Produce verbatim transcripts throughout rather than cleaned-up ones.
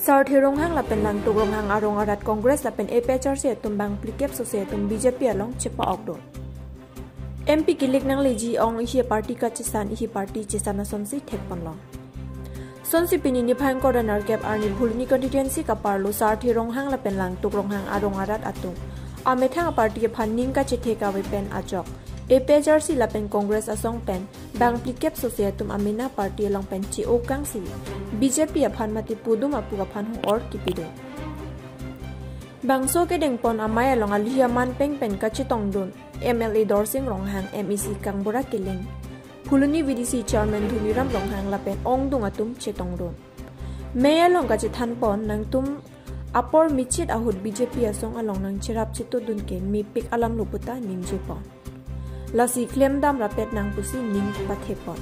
Sarthe Ronghang lapen Langtuk Ronghang arong arat Congress lapen A P H L C atum bang phlikep sose atum B J P along chepa-okdun. M P kilik nangleji ong isi party kachesan isi party chesan asonsi thekponlong. Sonsi pini niphai ingkoi ra nerkep arni Phuloni constituency kaparlo Sarthe Ronghang lapen Langtuk Ronghang arong arat atum amethang party aphan ning kachethe kave pen ajok A P H L C lapen Congress asong pen bang phlikep sose atum amena party along pen che-o kangsi B J P aphan mati pudum apuk aphan hong-or kipidun. Bangso kedengpon amei along alihi aman peng pen kachetongdun M L A Dorsing Ronghang, M A C Kangbura Killing, Phuloni V D C Chairman Dhoniram Ronghang lapen ongdung atum chetongdun. Mei along kachethanpon nangtum apor michit ahut B J P asong along nangcherap chetodun ke mepik alamlo puta ningjepon. Lasi klemdam rapet nang pusi ning pathepon.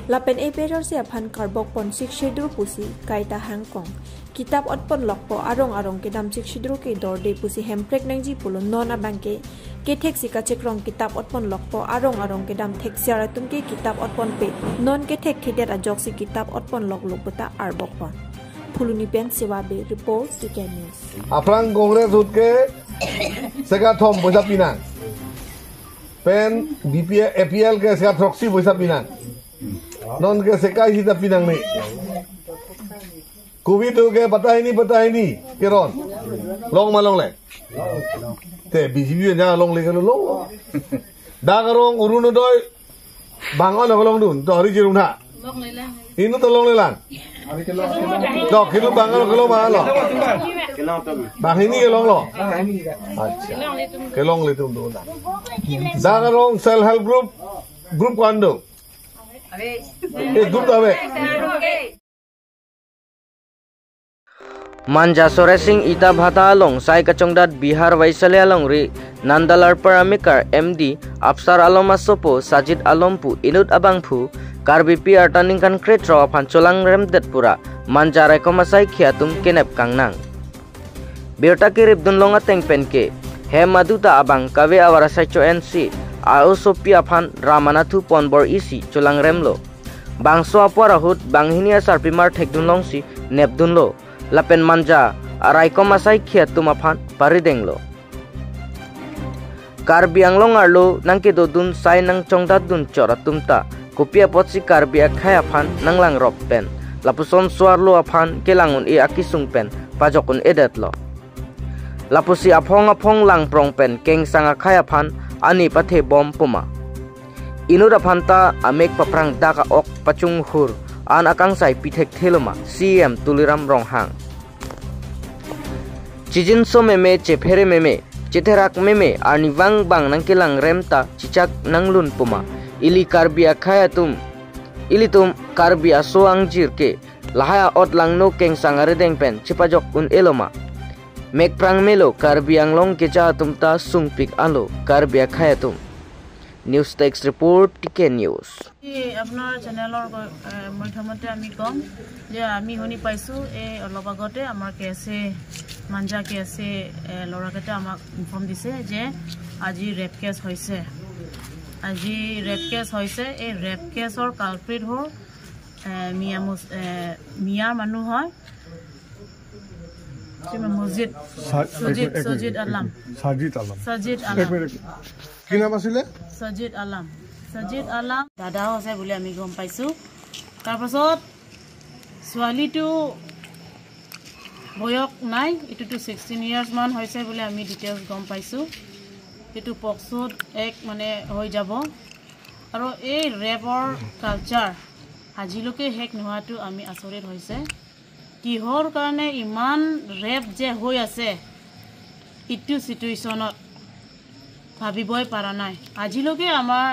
Lapen A P H L C aphan karbokpon Sixth Schedule pusi kaita hangkong. Kitap otponlokpo arong arong kedam Sixth Schedule ke dorde pusi hemprek nangji pulo, non abangke ketheksi kachekrong kitap otponlokpo arong arong kedam thekser atum ke kitap otponpe, non kethekthedet ajoksi kitap otponloklo puta arbokpon. Phuloni pen Sewa Bey report, T K News. Aphrang Congress ahut ke seka thom poisa pinang. Pen B P L, A P L ke seka throksi poisa pinang. Non ke seka isi ta pinangne. Covid ahut ke patah hini, patah hini keron. Long ma longle? Te B J P pen ja longle ke long. Dak arong Orunodoi bang-an kelongdun, to hari jirung na. Inut ta longlelang. To, kilo bang-an kelong ma lo? Bang hini kelonglo. Acha. Kelongle atum dun na. Dak arong self help group, group ko-an do? Eh, group ta ave. Manja Soresing Ita Bhata along sai kachongdat Bihar Vaishalya Longri Nandalarpar amekar M D Afsar Alom asopo Sajid Alom pu inut abangphu Karbipi arta ningkan krethrok aphan cholangremdet pura Manja raikom asaikhei atum kenep kangnang. Birta keripdunlong ateng pen ke hem aduta abang kave avar asaicho ensi a-osopi aphan ramanathu ponbor isi cholangremlo. Bangso apor ahut banghini asarpimar thekdunlongsi nepdunlo. Lapen Manja araikom asaikhei atum aphan paridenglo. Karbi Anglong arlo nangkedodun sai nangchongdatdun chot atum ta kopi apotsi Karbi akhei aphan nanglangrop pen lapuson so-arlo aphan kelang un-e akesung pen pajok un-edetlo. Lapusi aphong aphong langprong pen kengsang akhei aphan ani pathebom puma. Inut aphan ta amek paphrang dak a-ok pachunghur an akangsai pithekthelo ma C E M Tuliram Ronghang. Chijinso meme, chephere meme, chetherak meme, arnivang bang nangkelangrem ta chichak nanglun puma. Ili Karbi akhei atum, ilitum Karbi aso angjir ke lahai a-ot langno kengsang arideng pen chepajok un-elo ma. Mekphrang melo Karbi Anglong keja atum ta sungpik alo Karbi akhei atum. News Desk Report, T K News. এই আপোনাৰ চেনেলৰ গ-, এ, মাধ্যমতে আমি ক'ম যে আমি শুনি পাইছোঁ, এই অলপ আগতে আমাৰ কে এছ এ, মাঞ্জা কে এছ এ, এ, ল'ৰাকেইটা আমাক ইনফৰ্ম দিছে যে আজি ৰেপ কেছ হৈছে। আজি ৰেপ কেছ হৈছে। এই ৰেপ কেছৰ কালপ্ৰিট হ'ল, এ, মিয়া মুছ-, এ, মিয়াৰ মানুহ হয়। কি নাম? মজিদ। সা-, সজিদ, এক মিনিট, এক মিনিট, সজিদ এক আলম। মিনিট। সাজিদ আলম। সজিদ এক আলম। মিনিট, এক মিনিট। কি নাম আছিলে? সজিদ আলম। সজিদ আলম দাদাও আছে বুলি আমি গম পাইছোঁ। তাৰপাছত ছোৱালীটো বয়স নাই, এইটোতো ছিক্সটিন ইয়াৰ্ছ মান হৈছে বুলি আমি ডিটেইলছ গম পাইছোঁ। এইটো পক্সোত এক মানে হৈ যাব। আৰু এই ৰেপৰ কালচাৰ আজিলৈকে শেষ নোহোৱাটো আমি আচৰিত হৈছে। কিহৰ কাৰণে ইমান ৰেপ যে হৈ আছে, এইটো চিটুৱেশ্যনত ভাবিবই পৰা নাই। আজিলৈকে আমাৰ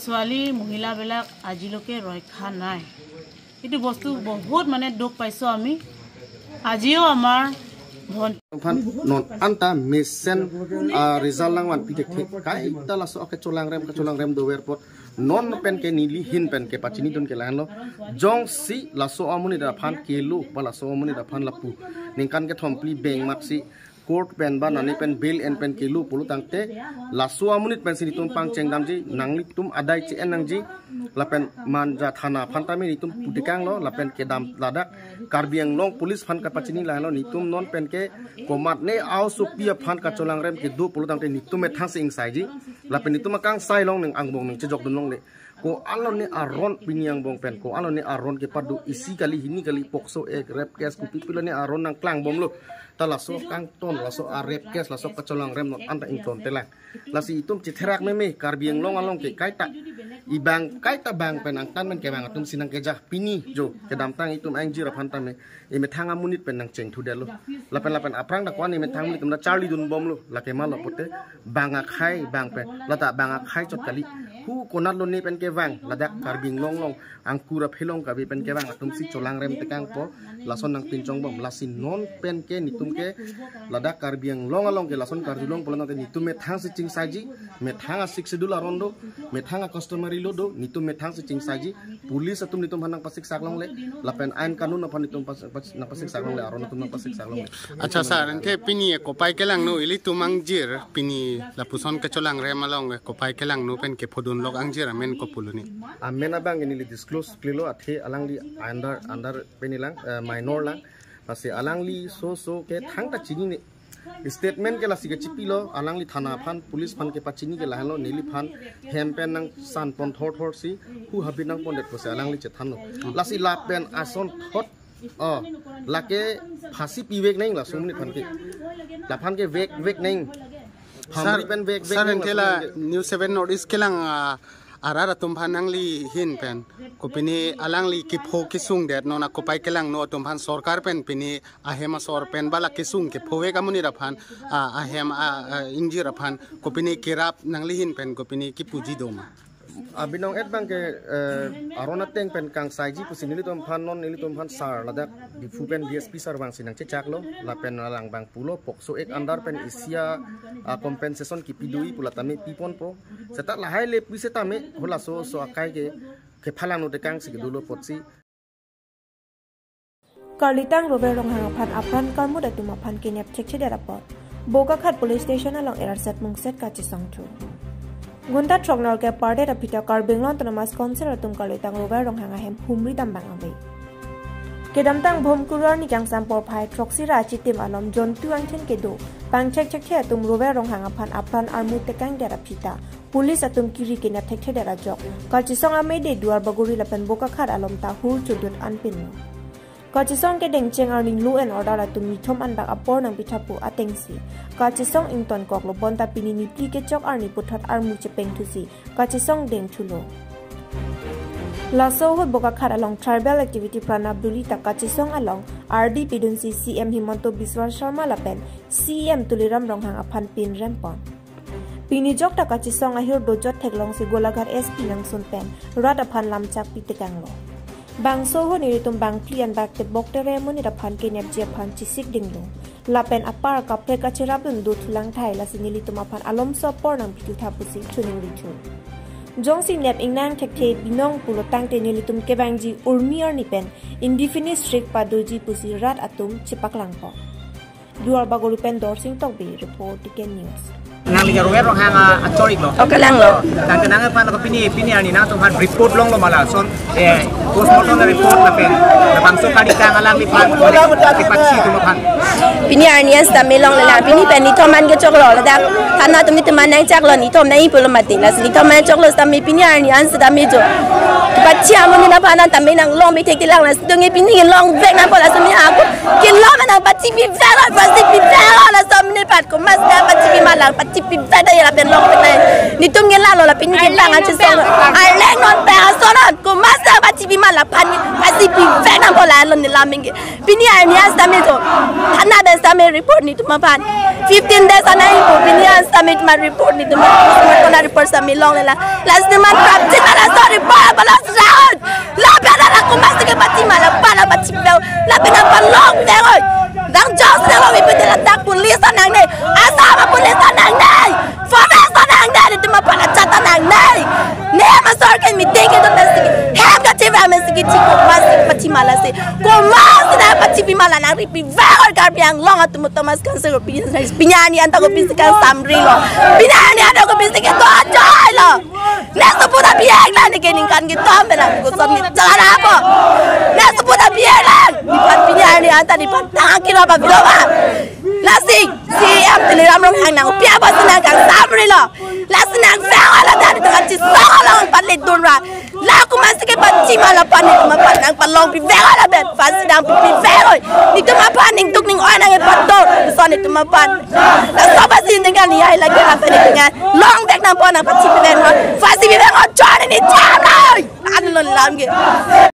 ছোৱালী মহিলাবিলাক আজিলৈকে ৰক্ষা নাই। এইটো বস্তু বহুত মানে দুখ পাইছোঁ আমি। আজিও আমাৰ von- Phan non anta mesen, ah, result nangvanpi thekthe kaita laso akecholangrem, kecholangrem dover apot non pen ke neli ahin pen kepachinidun ke la-anlo. Jongsi laso amonit aphan kelo, ba laso amonit aphan lapu ningkan kethom phli bengmaksi Court pen ba nani pen bail en pen kelo pulo tangte, laso amonit pensi netum pangcheng damji, nanglitum adai che-en nangji, lapen Manja thana aphan tame netum putekanglo, lapen kedam ladak Karbi Anglong Police aphan kapachini lahelo, netum non pen ke komatne aosopi aphan kacholangrem kedo pulo tangte netum methangsi ingsaiji, lapen netum akangsai along neng angbong neng chejokdun longle. Ko-an lone aron pini angbong pen, ko-an lone aron kepado, isi kali, hini kali, POCSO Act, rape case, kopi pilo ne aron nangklangbomlo. Ta laso kangton, laso a-rape case, laso kacholangrem non anta ingtontelang. Lasi itum chetherak meme, Karbi Anglong along ke kaita, ibang kaita bang pen angtan pen kevang atumsi nangkeja, pini jo kedamtang itum angjir aphan tame, imethang amonit pen nangchengthudetlo. Lapen lapen aphrang ta ko-an imethang amonit atum ta charlidunbomlo, lake malo pute bang akhai bang pen, lata bang akhai chot kali. Hu konat lone pen kevang, ladak Karbi Anglong along, angkur aphelong kabi pen kevang atumsi cholangrem tekangpo, lason nangpinchongbom. Lasi non pen ke netum ke ladak Karbi Anglong along ke lason karjulong pulo tangte netum methangsi chingsaiji, methang a-Sixth Schedule aron do, methang a-customary law do, netum methangsi chingsaiji, police atum netum aphan nangpasiksak longle, lapen ain kanun aphan netum pas, pas, nangpasiksak longle, aron atum nangpasiksak longle. Accha sir, anke pini kopai kelangno ilitum angjir, pini lapuson kacholangrem along kopai kelangno pen kephodunlok angjir amen kopuloni? Amen abang ke neli disclose klelo, athe alangli under, under penilang, eh, minor lang. Lasi alangli so so ke thangta chinine. Statement ke lasi kechipilo, alangli thana aphan, police aphan kepachini ke lahenlo, neliphan hem pen nangsanpon thorthorsi, hu habit nangpondetpo pusi alangli chethanlo. Lasi lapen asonthot, oh, lake phasi pivek neng laso amonit aphan ke. Laphan ke vek vek neng. Sir, phamri pen vek vek sir, neng ante laso la amonit aphan ke. News seven North East kelang, ah, arat atum aphan nangli ahin pen, kopine alangli kepho kesungdet, non akopai kelangno atum aphan sorkar pen pine ahem asor pen ba la kesung kephovek amonit aphan, ah, ahem, ah, ah, ingjir aphan, kopine kerap nangli ahin pen, kopine kipuji doma? Abinong et bang ke, eh, aron ateng pen kangsaiji pusi nelitum aphan, non nelitum aphan sir ladak Diphu pen D S P sir vangsi nangchechaklo, lapen alang bang pulo POCSO Act under pen isi a, ah, compensation kipi dui pu la tame piponpo. Seta lahai le pu setame, halaso so akai ke kephalangno tekangsi kedolo apotsi. Karlitang Rover Ronghang aphan apran karmut atum aphan kenep chekchedet apot Bokakhat Police Station along erarsat mungset kachesong thu. Gunta throknor ke pardet aphi ta Karbi Anglong Autonomous Council atum Karlitang Rover Ronghang ahem humri dambang ave. Kedamtang Bhomkuru arni kangsam porphai throksi ra achitim alom jontu angthin kedo pangchek chekthe atum Rover Ronghang aphan apran armut tekangdet aphi ta police atum kiri kenep thekthedet ajok kachesong amede Duarbagori lapen Bokakhat alom ta hur chodut anpinlo. Kachesong kedengcheng arni law and order atum nithom anbak apor nangpitha pu atengsi kachesong ingtonkoklo, bonta pini niphli kechok arni puthot armu chepengthusi kachesong dengthulo. Laso ahut Bokakhat along tribal activity pranap duli ta kachesong along ardi pidunsi C M Himanta Biswa Sarma lapen C M Tuliram Ronghang aphan pinrempon. Pini jok ta kachesong ahir dojot theklongsi Golaghat S P nangsun pen rat aphan lamchak pitekanglo. Bangso ahut nelitum bangphli anbak tebok tere amonit aphan kenepji aphan chesik dinglo. Lapen apar kaprek kacherapdun dothulang thai, lasi nelitum aphan alomso apor nangpithu tha pusi choningri thu. Jongsi nep ingnang thekthe binong pulo tangte nelitum kevangji Urmi arni pen indefinite strike padoji pusi rat atum chepaklangpo. Duarbagori pen Dorsing Tokbi report, T K News. Nangli ke Rover Ronghang a, achor-iklo. O, kelanglo. Tangte nangphan ko pini, pini arni nangtumphan report longlo ma lason, eh, postmortem report lapen labangso kali tang alangliphan kepatsi atum aphan. Pini arni an sitame longlelang, pini pen nithom an kechoklo, ladak thana atum nithom an nangchaklo, nithom nang-i pulo mati, lasi nithom an choklo sitame pini arni an sitame jo kepatsi amonit aphan an tame nanglong bithekthelang, lasi dungi pini longvek nangpo, laso mi ako kelong nangpachipivek, pachipivek, laso amonit aphan komatsi nangpachipima lang, pachipivek ta ira pen longvek nang. Nelitum ke lalo la pini kelang achesong. Arleng non pen ason non komatsi nangpachipima, laphan pachipivek nangpo, lalo neli laming ke. Pini arni an sitame jo thana pen sitame report nelitum aphan. Fifteen days an nang-ipo, pini an sitame ma report nelitum aphan. Postmortem report sitame longlelang. Lasi nelitum aphan prapjin ma laso report, ma laso round. Lapen arat komatsi kepachima, lapen pachipivek, lapen aphan longvek oi. Nang jokse longvek pute ladak police ta nangne, Assam police ta nangne, forest ta nangne, nelitum aphan ajat ta nangne. Ne masor ke meeting kedo pensi hem kachevek Mesi kethik komatsi pathi ma lasi. Komatsi nangpathi pi ma la nangri pivek oi Karbi Anglong atum Thomas Council pi, pini arni anta kopisi kangsamrilo. Pini arni anta kopisi kedo ajoilo. Next puta biang lang neke ningkan ketom belang koson ni jalan apa. Next puta biang lang. Nephan pini arni anta nephan tang kilo ba bilo ba. Lasi, C E M Tuliram Ronghang nangpi apotsi nangkangsamrilo. Lasi nangvek oi la dan tangka chisong along patledun ra. La komatsi kepathi ma la aphan netum aphan nangpalong pivek oi la bet. Phansi nangpi pivek oi. Netum aphan ningduk ning-oi nangkepado. Lason netum aphan. Laso pasi ningkan ni ai lagi la pen ningkan. Longvek nangpo nangpathi pivek oi. Phansi pivek oi chor ni cham oi. Anu lon lam ke.